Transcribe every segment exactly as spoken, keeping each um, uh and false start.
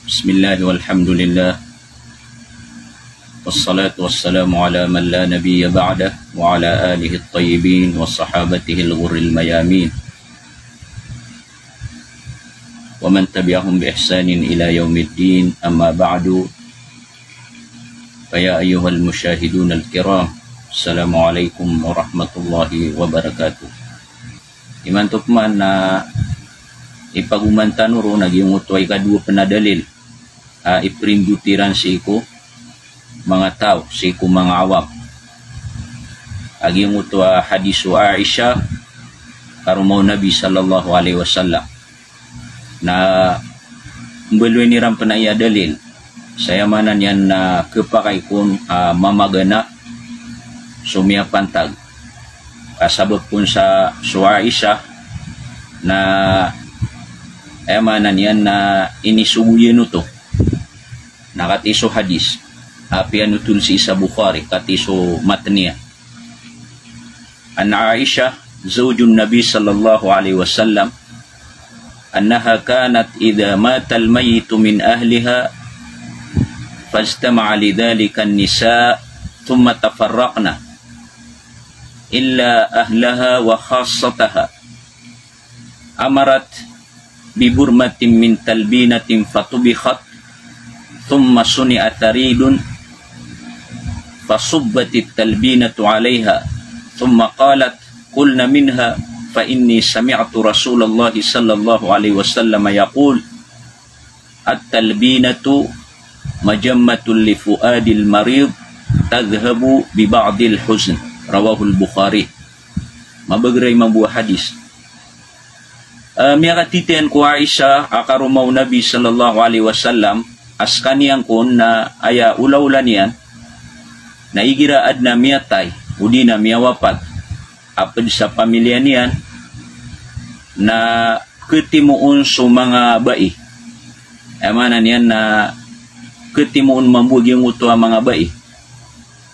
بسم الله والحمد لله، والصلاة والسلام على من لا نبي بعده، وعلى آله الطيبين وصحابته الغر الميامين، ومن تبعهم بإحسان إلى يوم الدين، أما بعد، فيا أيها المشاهدون الكرام، السلام عليكم ورحمة الله وبركاته. Imanto pman na ipagoman tano ron a giyangkoto a ikadowa pn a dalil a iprindot iran sii ko manga taw, sii ko manga awam, a giyangkoto a hadis o Aisha, karoma o Nabi sallallahu alaihi wasallam, na mbaloyn iran pn aya dalil sa aya maana niyan na khapakay kon a mamagana so miyapantag. Ka sabap kon sa so Aisha na aya maana niyan na inisogo iyan oto. Na katii so hadis a piyanothol sii sa Bukhari, katii so matn iyan. An Aisha, zawjun Nabi sallallahu alaihi wasallam, أنها كانت إذا مات الميت من أهلها فاجتمع لذلك النساء ثم تفرقن إلا أهلها وخاصتها. أمرت ببرمة من تلبينة فطبخت ثم صنع ثريد فصبت التلبينة عليها ثم قالت: كلن منها فإني سمعت رسول الله صلى الله عليه وسلم يقول: التلبينة مجمة لفؤاد المريض تذهب ببعض الحزن. رواه البخاري. Mabagr a imambo a hadis. Eh, miyakatitayan ko Aisha a karoma o Nabi sallallahu alaihi wasallam, a skaniyan kon na aya olaola niyan na igira adn a miyatay odi na miyawapat a pd sa pamiliya niyan na khatimoon so manga bai. Aya maana niyan na khatimoon mambo a giyangkoto a manga bai.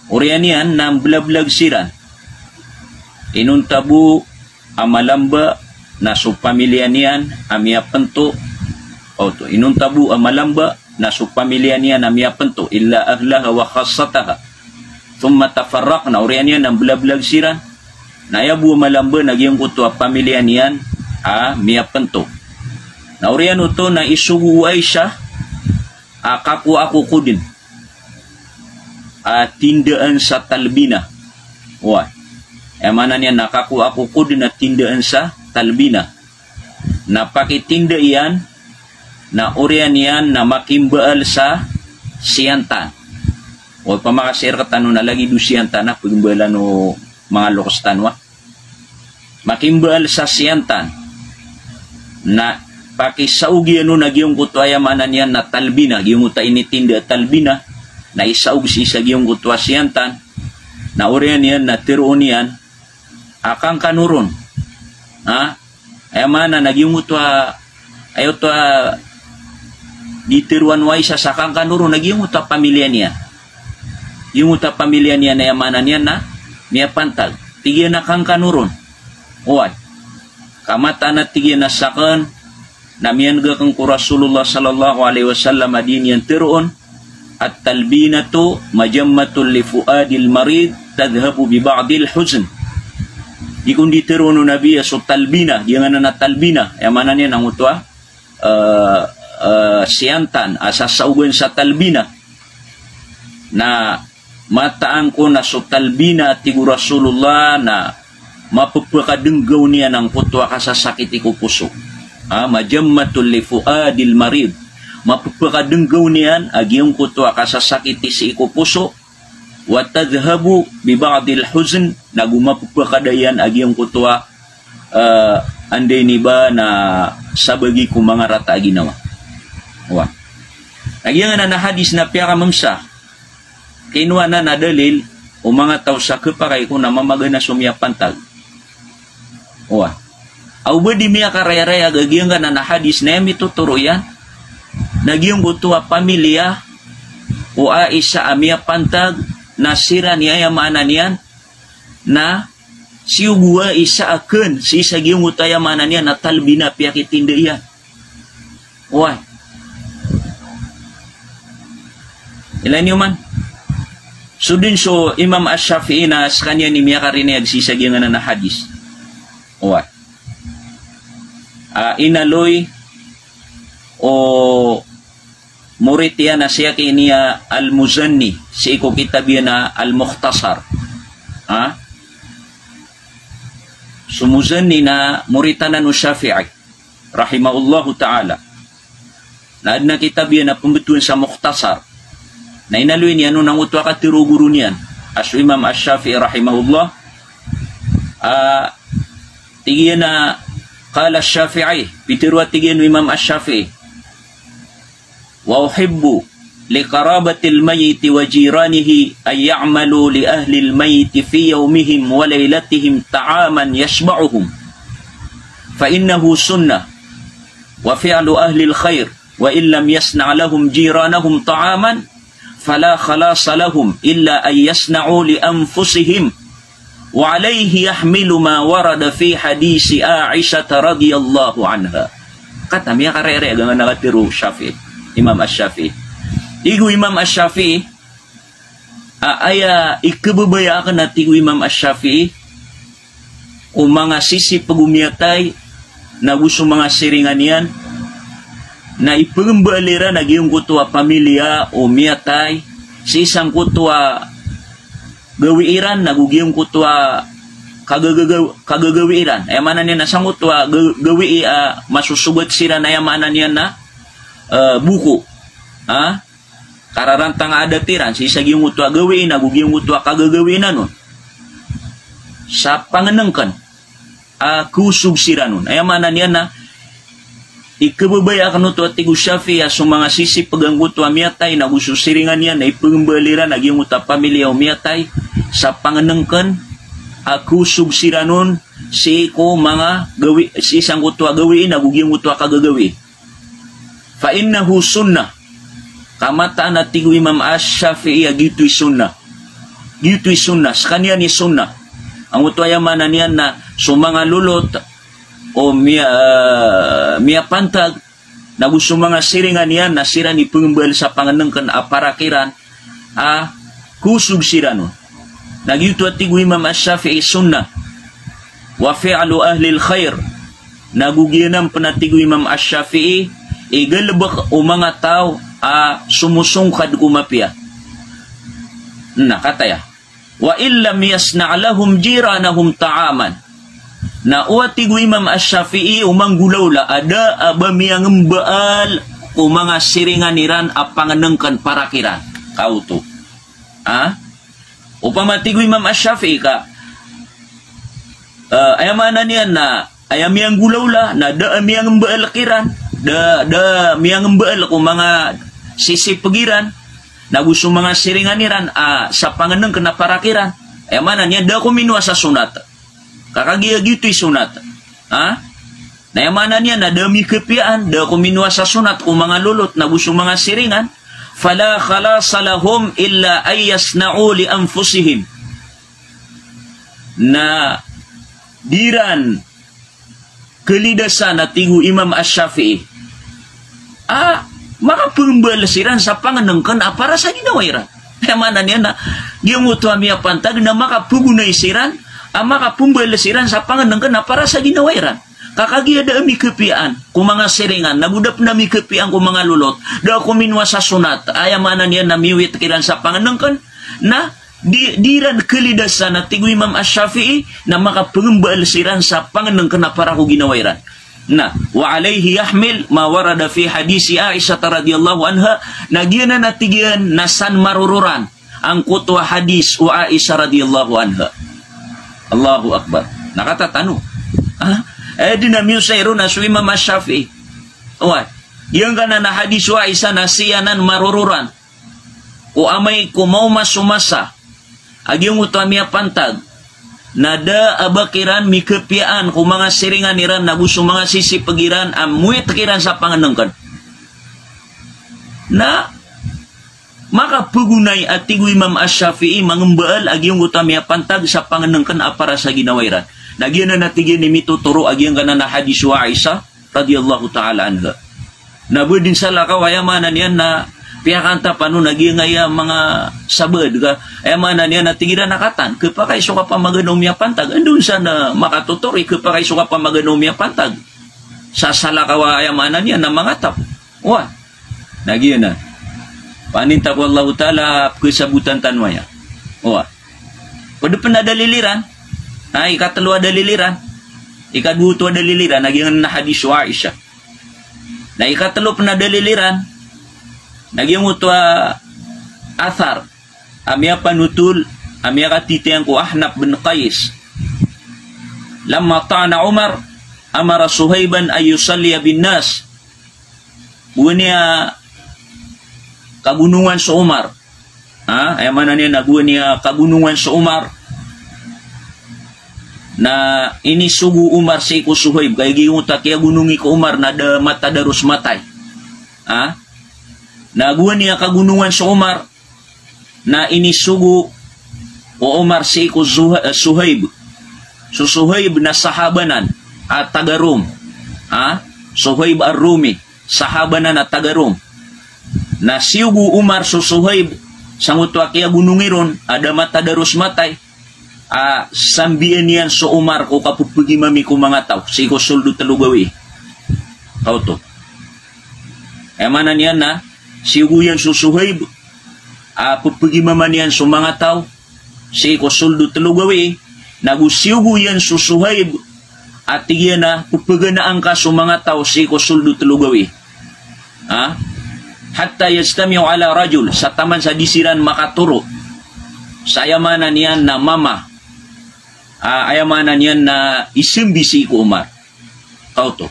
Oriyan iyan na mblablag siran. Inonta bo a malamba na so pamiliya niyan a miyapnto. Oto, inonta bo a malamba na so pamiliya niyan a miyapnto, illa ahlaha wa khassataha. Thumma tafarraqna, oriyan iyan na mblablag siran. Na aya bo a malamba na giyangkoto a pamiliya niyan a miyapnto. Na oriyan oto na isogo o Aisha a kakowa ako ko dn a tindaan sa talbina. Oway. Aya maana niyan na kakowa ako ko dn a tindaan sa talbina. Na pakitinda iyan, na oriyan iyan na makimbaal sa siyantan. Oway, pamakasii rktano na lagid o siyantan a pagmbaalan o manga loks tano a. Makimbaal sa siyantan. Na pakisaog iyan on a giyangkoto a aya maana niyan na talbina, giyangkoto a initinda a talbina, na isaog sii sa giyangkoto a siyantan, na oriyan iyan na tharoon iyan a kangkano ron. Ha? Aya maana na giyangkoto a, aya oto a di tharoon o Aisha sa kangkano ron na giyangkoto a pamiliya niyan. Giyangkoto a pamiliya niyan, aya maana niyan na miyapantag. Tig iyan a kangkano ron. Oway. Ka mataan a tig iyan a sakn na miyan'g akn ko Rasulullah sallallahu alaihi wasallam a dii niyan tharoon, "At-talbinatu majammatun li fuadil marid tadhhabu bi ba'dil huzn." Di kon di tharoon o Nabi a so talbina, giyanganan a talbina, aya maana niyan na angkoto a, eh, eh, siyantan a sasaogan sa talbina. Na mataan ko na so talbina, tig o Rasulullah, na mapphakadnggaw niyan angkoto a kasasakiti ko poso. Ah, majammatun li fuadil marid. Mapphakadnggaw niyan a giyangkoto a kasasakiti sii ko poso. Wa tadhhabu bi ba'dil huzn, na go mapphakada iyan a giyangkoto a, eh, anday ini ba na sabagi ko manga rata a ginawa. Wa. Na giyanganan a hadis na piyakamamsa. Kinowa nan a dalil o manga taw sa khapakay ko na mamagana so miyapantag. Oway. Aw ba di miyakarayarayag a giyangkanan a hadis na aya mitotoro iyan na giyangkoto a pamiliya o Aisha a miyapantag na siran i aya maana niyan na siyogo o Aisha a kn sii sa giyangkoto a aya maana niyan na talbina a piyakitinda iyan. Oway. Ilay niyo man. So dn so Imam Ash-Shafi'i na skaniyan i miyakariniyag sii sa giyanan a hadis. Oway. A, inaloy o morit iyan a si aki niya Al-Muzanni, sii ko kitab iyan a Al-Mukhtasar. Ha? So Muzanni na morit anan o Shafi'i, rahimahullahu ta'ala. Na adn a kitab iyan a pmbtowan sa Mukhtasar. Na inaloy niyan on angkoto a katharo o goro niyan a so Imam Ash-Shafi'i rahimahullah. A, tig iyan a, qala Ash-Shafi'i, pitharo a tig iyan o Imam Ash-Shafi'i, wa uhibbu li qarabatil mayyiti wa jiranihi an ya'malu li ahlil mayyiti fi yawmihim wa laylatihim ta'aman yashba'uhum. Fa innahu sunnah wa fi'lu ahlil khair, wa in lam yasna' lahum jiranahum ta'aman, fala khalasa lahum illa an yasna'u li anfusihim. Wa alayhi yahmilu ma warada fi hadisi Aishata radhiyallahu anha. Katharo a miyakaririyag angkanan a katharo o Shafi'i, Imam Ash-Shafi'i. Tig o Imam Ash-Shafi'i, a, aya ikhababaya akn a tig o Imam Ash-Shafi'i, o manga sisipg o miyatay, nago so manga siringan iyan, na ipmbaal iran a giyangkoto a pamilya o miyatay, sii sangkoto a gawii ran, nago giyangkoto a kagagaga-, kagagawii ran. Aya maana niyan na sangkoto a ga-, gawii a masosogat siran, aya maana niyan na, eh, boko. Ha? Kararantang a adat iran, sii sa giyangkoto a gawii, nago giyangkoto a kagagawii anan on. Sa pangnngkn a khosog siran on. Aya maana niyan na, ikhababaya akn oto a tig o Shafi'i a so manga sisipg angkoto a miyatay, nago so siringan iyan, na ipmbaal iran a giyangkoto a pamilya o miyatay, sa pangnngkn a khosog siran on, sii ko manga gawii, sii sangkoto a gawii, nago giyangkoto a kagagawii. Fa innahu sunnah. Ka mataan a tig o Imam Ash-Shafi'i a giyoto i sunnah. Giyoto i sunnah. Skaniyan i sunnah. Angkoto aya maana niyan na so manga lolot o miya-, eh, miyapantag, nago so manga siringan iyan na siran i pmbaal sa pangnngkn a parak iran, a khosog siran on. Na giyoto a tig o Imam Ash-Shafi'i sunnah. Wa fi'lu ahlil khair. Nago giyanan pn a tig o Imam Ash-Shafi'i, i galbk o manga taw a somosongkad ko mapiya. Na kataya. Wa in lam yasna' lahum jiranahum ta'aman. Na o a tig o Imam Ash-Shafi'i o manggolawla a da a ba miyangmbaal ko manga siringan iran a pangnngkn parak iran. Kaoto. Ha? Opama tig o Imam Ash-Shafi'i ka, eh, aya maana niyan na aya miyanggolawla na da a miyangmbaal kiran, da, da a miyangmbaal ko manga sisipg iran, nago so manga siringan iran, a, sa pangnngkn a parak iran. Aya maana niyan da ko minowa sa sonat. Ka kagiya giyoto i sonat. Ha? Na aya maana niyan na da a mikapiyaan, da ko minowa sa sonat ko manga lolot, nago so manga siringan. Fala khalasa lahum illa an yasna'u li anfusihim. Na di ran kalidasan a tig o Imam Ash-Shafi'i a makapmbaal siran sa pangnngkn a para sa ginawa iran. Aya maana niyan na, giyangkoto a miyapantag na makapagonay siran a makapmbaal siran sa pangnngkn a para sa ginawa iran. Ka kagiya da a mikapiyaan ko manga siringan, nago da pn a mikapiyaan ko manga lolot, da ko minowa sa sonat, aya maana niyan na miwit kiran sa pangnngkn, na di, di ran kalidasan a tig o Imam Ash-Shafi'i na makapmbaal siran sa pangnngkn a para ko ginawa iran. Na, wa alayhi yahmil ma warada fi hadisi Aisha radhiyallahu anha, na giyanan a tig iyan na san marororan angkoto a hadis o Aisha radhiyallahu anha. Allahu Akbar. Na katatano. Ha? Eh, di na miyosairo na so Imam Ash-Shafi'i. Oway. Giyangkanan a hadis o Aisha na sii anan marororan. Ko amay ko maoma so masa a giyangkoto a miyapantag, na da a ba kiran mikapiyaan ko manga siringan iran nago so manga sisipg iran a mwit kiran sa pangnngkn. Na makapagonay a tig o Imam Ash-Shafi'i mangmbaal a giyangkoto a miyapantag sa pangnngkn a para sa ginawa iran. Na giyanan a tig iyan i mitotoro a giyangkanan a hadis o Aisha radhiyallahu ta'ala anha. Na ba dn salakaw, aya maana niyan na Piyakantapan on a giyangkaya manga sabaad ka, aya maana niyan na tig iran a katan, khapakay so kapamagana o miyapantag. Anda on san a makatotor i khapakay so kapamagana o miyapantag sa salakaw a, aya maana niyan na manga taw. Oway. Na giyanan. Paninta ko Allahu Ta'ala, pkhasabotan tano aya. Oway. Pd pn a dalil iran. Na ikatlo a dalil iran. Ikadowa oto a dalil iran, na giyanan a hadis o Aisha. Na ikatlo pn a dalil iran, na giyangkoto a athar a miyapanotol a miyakatitiyang ko Ahnaf bin Qais. Lamma ta'ana Umar, amara Suhayban an yusalliya bin nas. Gowani a kagonongan so Umar. Ha? Aya maana niyan na gowani a kagonongan so Umar. Na inisogo o Umar sii ko Suhayb, ka giyangkoto a kiyagonongi ko Umar na da matadaros matay. Ha? Na gowani a kagonongan so Umar, na inisogo o Umar sii ko Zuha-, eh, Suhayb. So Suhayb na sahaba nan a taga Rom. Ha? Suhayb ar-Rumi, sahaba nan a taga Rom. Na siyogo o Umar so Suhayb, sangkoto a kiyagonongi ron, a da matadaros matay, a sambian iyan so Umar ko kapphagimami ko manga taw, sii ko sold o tlo gawii. Kaoto. Aya maana niyan na, siyogo iyan so Suhayb, a pphagimama niyan so manga taw, sii ko sold o tlo gawii, na go siyogo iyan so Suhayb, a tig iyan a pphaganaan ka so manga taw sii ko sold o tlo gawii. Ha? Hatta yajtami'u ala rajul, sa taman sa di siran makatoro sa aya maana niyan na mama. A, aya maana niyan na isambi sii ko Umar. Kaoto.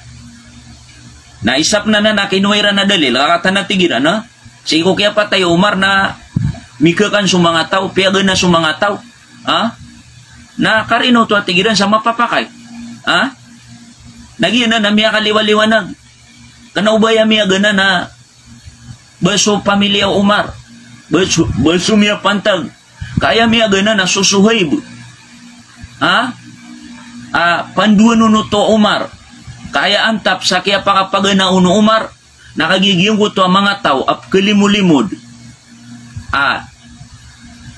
Na isa pn anan a kinowa iran a dalil, ka katan a tig iran, ha? Sii ko kiyapatay o Umar na migakan so manga taw, piyagana so manga taw. Ha? Na karino oto a tig iran sa mapapakay. Ha? Na giyanan a miyakaliwaliwanag. Kna o ba aya miyagana na ba so pamilya o Umar, ba so, ba so miyapantag. Ka aya miyagana na so Suhayb. Ha? A, pandoan on oto o Umar. Ka aya antap sa kiyapakapagana on o Umar, na kagiya giyangkoto a manga taw a pkhalimolimod a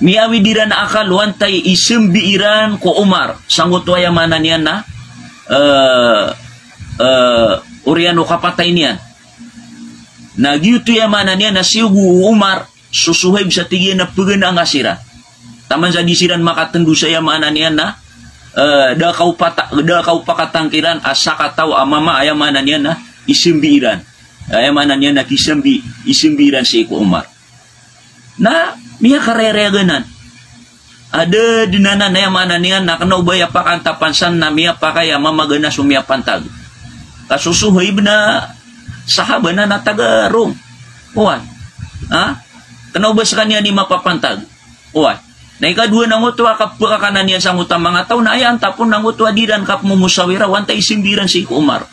miyaawid iran a akal o antaa i isambi iran ko Umar, sangkoto aya maana niyan na, eh, eh, oriyan o kapatay niyan. Na giyoto aya maana niyan na siyogo o Umar so Suhayb sa tig iyan a ppaganaan ka siran. Taman sa di siran makatndo sa aya maana niyan na, eh, da kaw pata-, da kaw pakatangkiran a sakataw a mama, aya maana niyan na isambi iran. Aya maana niyan na kisambi, isambi iran sii ko Umar. Na miyakarayarayagan anan. A da dn anan, aya maana niyan na kna o ba aya pakantapan san na miyapakay a mamagana so miyapantag. Ka so Suhayb na sahaba nan a taga Rom. Oway. Ha? Kna o ba skaniyan i mapapantag. Oway. Na ikadowa na ngoto a kapphakakan iyan sangkoto a manga taw, na aya antap on na ngoto a di iran kapmomosawira o antaa i isambi iran sii ko Umar.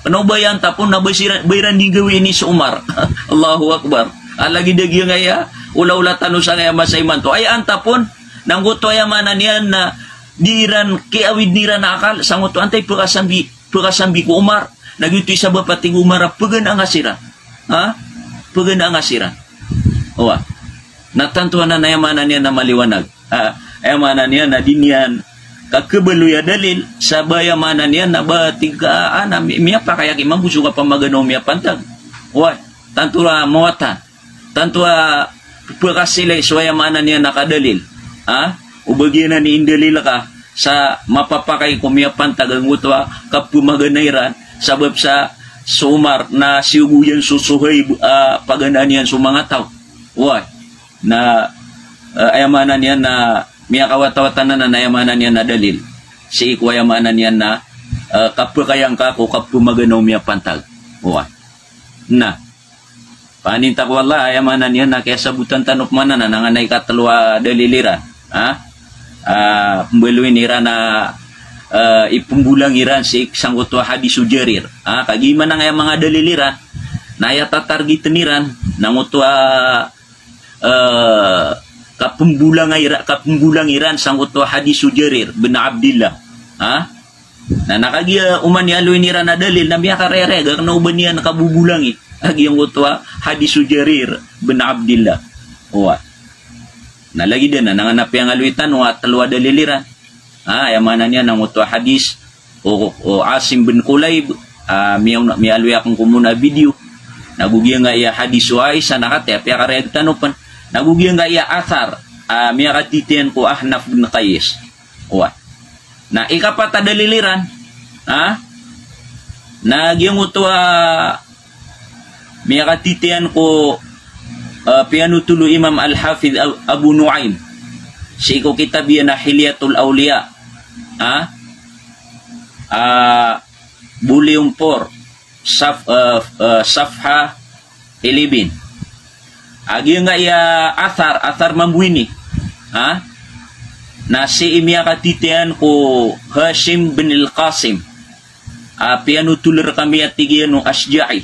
Kna o ba aya antap on na ba siran, ba iran di gawii ini so Umar. Allahu Akbar. A lagid a giyangkaya olaola tano sangkaya masa imanto. Aya antap on na ngoto aya maana niyan na di iran kiyaawid iran a akal, sangkoto antaa i pkasambi, pkasambi ko Umar. Na giyoto i sabap a tig o Umar a ppaganaan ka siran. Ha? Ppaganaan ka siran. Oway. Na tanto anan aya maana niyan na maliwanag. Ha? Aya maana niyan na di niyan kakhabaloy a dalil, sa ba aya maana niyan na ba tig ka, a, na mi-, miyapakay aki mambo so kapamagana o miyapantag. Oway. Tanto a mawatan. Tanto a pphakasilay so aya maana niyan na kadalil. Ha? O ba giyanan i indalil ka sa mapapakay ko miyapantag angkoto a kapphagana iran, sabap sa so Umar na siyogo iyan so Suhayb a paganaan iyan so manga taw. Oway. Na, eh, aya maana niyan na miyakawatawatan anan aya maana niyan na dalil sii ko aya maana niyan na, eh, kapphakayangka ko kapphagana o miyapantag. Oway. Na paninta ko Allah, aya maana niyan na kiyasabotan tano pman anan a nanganay katlo a dalil iran. Ha? A, pmbaloyin iran a, a, ipmbolang iran sii sangkoto a hadis o Jarir. Ha? Kagiya imanto aya manga dalil iran na aya tatargitn iran na ngoto a, a, kapmbolang ira-, kapmbolang iran sangkoto a hadis o Jarir bin Abdillah. Ha? Na, na kagiya oman i aloyin iran a dalil na miyakarayarayag a kna o ba niyan kabobolangi a giyangkoto a hadis o Jarir bin Abdillah. Oway. Na lagid anan, na ngka na piyangaloy tano a telo a dalil iran. Ha, aya maana niyan na angkoto a hadis o, o Asim bin Kulayb, a, miya-, miyaaloy akn ko mona a video. Nago giyangkaya hadis o Aisha, na kataya piyakarayag tano pn. Nago giyangkaya athar a miyakatitiyan ko Ahnaf bin Qais. Oway. Na ikapat a dalil iran, ha? Na giyangkoto a miyakatitiyan ko, eh, piyanothol o Imam Al-Hafidh Al-, Abu Nu'aym sii ko kitab iyan a Hilyatul Awliya, ha? Ah, volume four, saf-, eh, eh, safha eleven. A giyangkaya athar, athar mambo ini. Ha? Na sii miyakatitiyan ko Hashim bin Al-Qasim. A, piyanothol rkami a tig iyan o Ashja'i.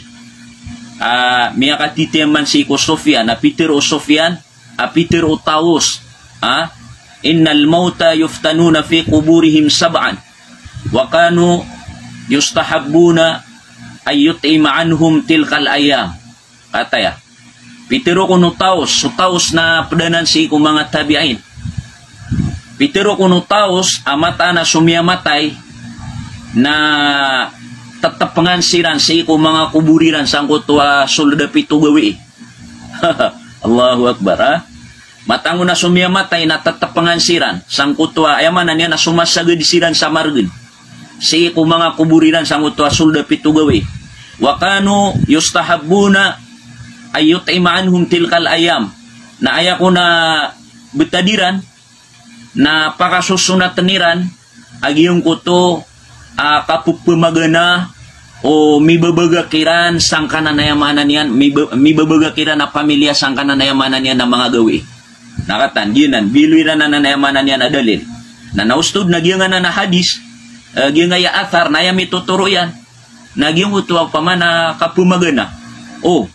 A, miyakatitiyan man sii ko Sufyan, a pitharo o Sufyan, a pitharo o Tawus. Ha? Innal mawta yuftanuna fi quburihim sab'an. Wa kanu yustahabbuna an yut'ima anhum tilkal ayyam. Kataya. Pitharo kon o Tawus, so Tawus na pd anan sii ko manga tabi'in. Pitharo kon o Tawus, a mataan a so miyamatay, na tetepngan siran sii ko manga kobor iran sangkoto a sold a pito gawii. Allahu Akbar, ha? Mataan on a so miyamatay na tetepngan siran sangkoto a, aya maana niyan na somasagad siran sa margn sii ko manga kobor iran sangkoto a sold a pito gawii. Wa kanu yustahabbuna an yut'ima anhum tilkal ayyam. Na aya kon a btad iran, na pakasosonatn iran a giyangkoto a kapepemagana o mibabagak iran sangkanan, aya maana niyan, miba-, mibabagak iran a pamilya sangkanan, aya maana niyan, a manga gawii. Na kataan, giyanan, bilo iran anan, aya maana niyan, a dalil. Na naostod na giyangkanan a hadis, eh, giyangkaya athar, na aya mitotoro iyan na giyangkoto a opama na kapemagana o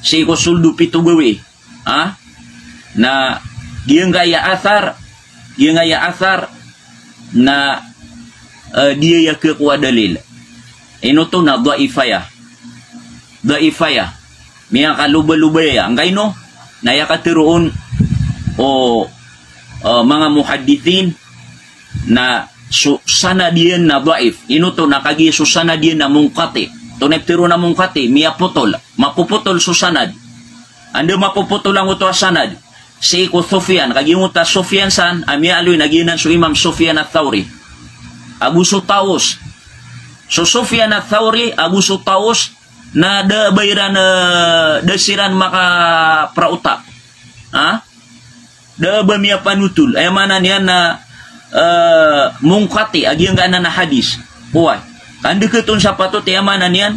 sii ko sold o pito gawii. Ha? Na giyangkaya athar, giyangkaya athar na, eh, di aya khakowa a dalil. Ino oto na dhaif aya. Dhaif aya. Miyakalobaloba aya. Angkaino? Na aya katharo on o, eh, manga muhaddithin, na so sanad iyan na dhaif. Ino oto na kagiya so sanad iyan na munqati'. Tonaa i pitharo on a munqati', miyapotol. Mapopotol so sanad. Anda mapopotol angkoto a sanad? Sii ko Sufyan, kagiya angkoto a Sufyan san a miyaaloy na giyanan so Imam Sufyan Ath-Thawri ago so Tawus. So Sufyan Ath-Thawri ago so Tawus na da a ba iran, eh, da siran makapraotak. Ha? Da a ba miyapanothol, aya maana niyan na, eh, munqati', a giyangkanan a hadis. Oway. Ka ndakht on sa patot, aya maana niyan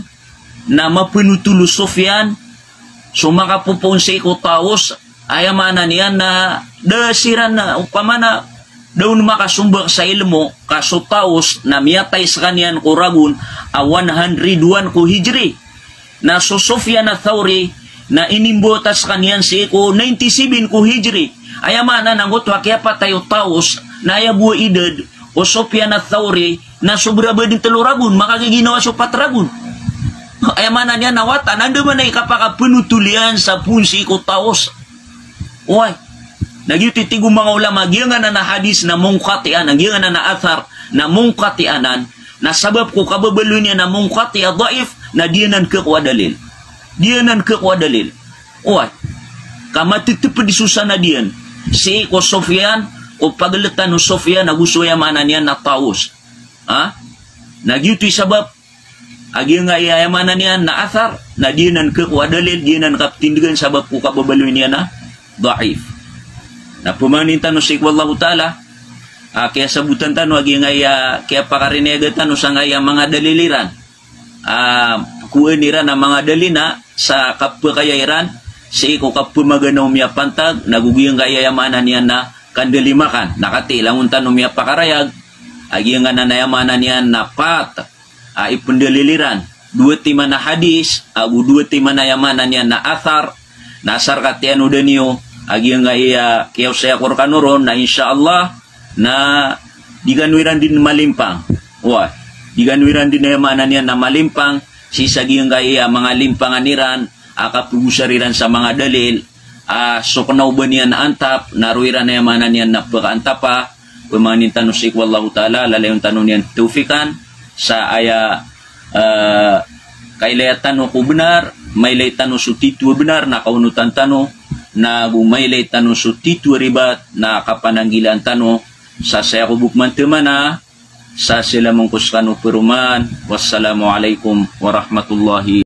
na mapanothol o Sufyan so makapopoon sii ko Tawus, aya maana niyan na da siran na, opama na da on makasombak sa ilmo, ka so Tawus na miyatay skaniyan ko ragon a one hundred one ko Hijri. Na so Sufyan Ath-Thawri na inimbawata skaniyan sii ko ninety-seven ko Hijri. Aya maana na angkoto a kiyapatay o Tawus na aya bo a idad o Sufyan Ath-Thawri na sobra ba dn tlo ragon, makagiginawa so pat ragon. Aya maana niyan na wata, na andamanaya i kapakapanothol iyan sa poon sii ko Tawus. Oway. Na giyoto i tig o manga ulama, giyangkanan a hadis na munqati' anan, giyangkanan a athar na munqati' anan, na sabap ko kababaloy niyan na munqati', a dhaif, na di anan khakowa a dalil. Di anan khakowa a dalil. Oway. Ka matitipd so sanad iyan sii ko Sufyan, ko pagltan o Sufyan ago so, aya maana niyan na, Tawus. Ha? Na giyoto i sabap a giyangkaya, aya maana niyan na, athar, na di anan khakowa a dalil, di anan kaptindgan sabap ko kababaloy niyan na dhaif. Na pmanin tano sii ko Allahu Ta'ala a kiyasabotan tano a giyangkaya kiyapakarinayaga tano sangkaya manga dalil iran. A, kowaan iran a manga dalil na sa kapphakaya iran sii ko kapphmagana o miyapantag, na go giyangkaya, aya maana niyan na, kandalimakan. Na katii, langon tano miyapakarayag a giyangkanan a, aya maana niyan na, pat a ipndalil iran. Dowa timan a hadis ago dowa timan a, aya maana niyan na, athar. Na asar ka tiyanodan iyo a giyangkaya kiyaosay ako rkano ron, na insha Allah na di kano iran dn malimpang. Oway, di kano iran dn, aya maana niyan na, malimpang sii sa giyangkaya manga limpangan iran a kapegosar iran sa manga dalil, a so kena o ba niyan antap, na ro iran aya maana niyan na pekaantapa, pemangnin tano sii ko Allahu Ta'ala, lalayon tano niyan tawfikan, sa aya, eh, kailaya tano ko benar, mailay tano so titho a benar, na kaonotan tano, na go mailay tano so titho a ribat, na kapananggilaan tano, sa saya ko bo pemantemana, sa selaman ko sekano peroman. Wassalamu alaikum warahmatullahi